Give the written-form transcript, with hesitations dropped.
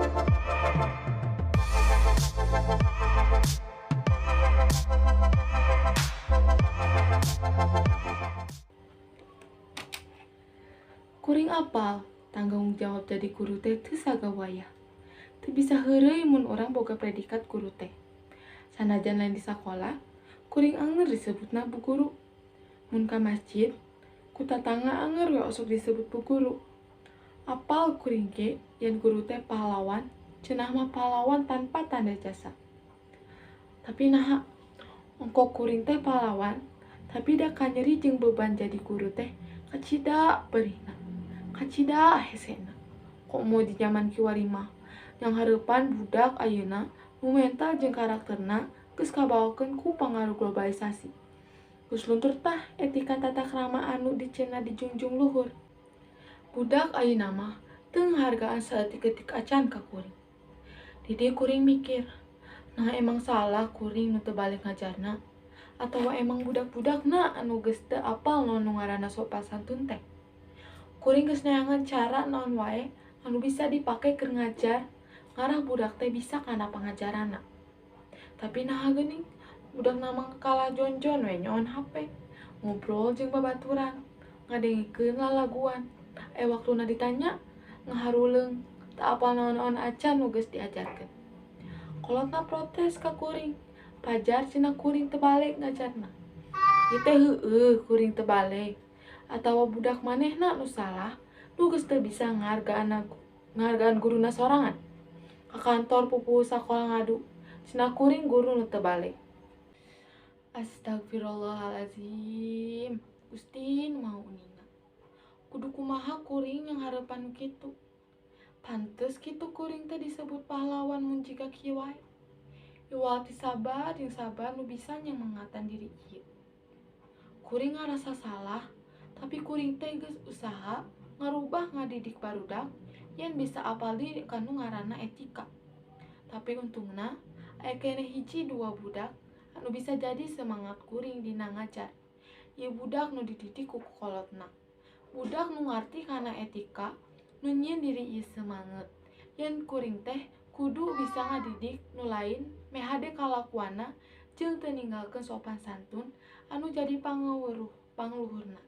Kuring apal tanggung jawab jadi guru teh teu sagawayah. Teu bisa heureuy mun urang boga predikat guru teh. Sanajan lain di sakola, kuring anger disebutna bu guru. Mun ka masjid, ku tatangga anger we osok disebut bu guru. Apal kuring ge yen guru teh pahlawan, cenah mah pahlawan tanpa tanda jasa. Tapi naha ongkoh kuring teh pahlawan, tapi da kanyeri jeung beban jadi guru teh kacida perihna, kacida hesena. Komo di zaman kiwari mah, nyanghareupan budak ayeuna nu mental jeung karakterna geus kabawakeun ku pangaruh globalisasi. Geus luntur tah etika tata krama anu dicena dijunjung luhur. Budak ayeuna mah teu ngahargaan saeutik-eutik acan ka kuring. Di dieu kuring mikir, nah emang salah kuring nu teu balik ngajarna atawa emang budak-budakna anu geus teu apal naon nu ngaranna sopan santun teh. Kuring geus neangan cara naon wae anu bisa dipake keur ngajar ngarah budak teh bisa kana pangajaranna. Tapi naha geuning budakna mah kalah jonjon we nyoon HP, ngobrol jeung babaturan, ngadengikeun lalaguan. Waktuna ditanya ngaharuleung, teu apal naon-naon acan nu geus diajarkeun. Kolotna protes ka kuring, pajar cenah kuring teu balik ngajarna. Ieu teh heueuh kuring teu balik atawa budak manehna nu salah nu geus teu bisa ngahargaan guruna sorangan. Ka kantor pupuhu sakola ngadu, cenah kuring guru nu teu balik. Astagfirullahalazim. Gusti nu Maha Uninga. Kudu kumaha kuring nyanghareupan nu kitu? Pantes kitu kuring teh disebut pahlawan mun jiga kieu wae. Iwal ti sabar jeung sabar nu bisa nyemangatan diri ieu. Kuring ngarasa salah, tapi kuring teh geus usaha ngarubah ngadidik barudak yen bisa apal diri kanu ngaranna etika. Tapi untungna aya keneh hiji dua budak anu bisa jadi semangat kuring dina ngajar. Ieu budak nu dididik ku kolotna. Budak nu ngarti kana etika, nu nyieun diri ieu semangat. Yen kuring teh kudu bisa ngadidik nu lain meh hade kalakuanna jeung teu ninggalkeun sopan santun anu jadi pangaweruh pangluhurna.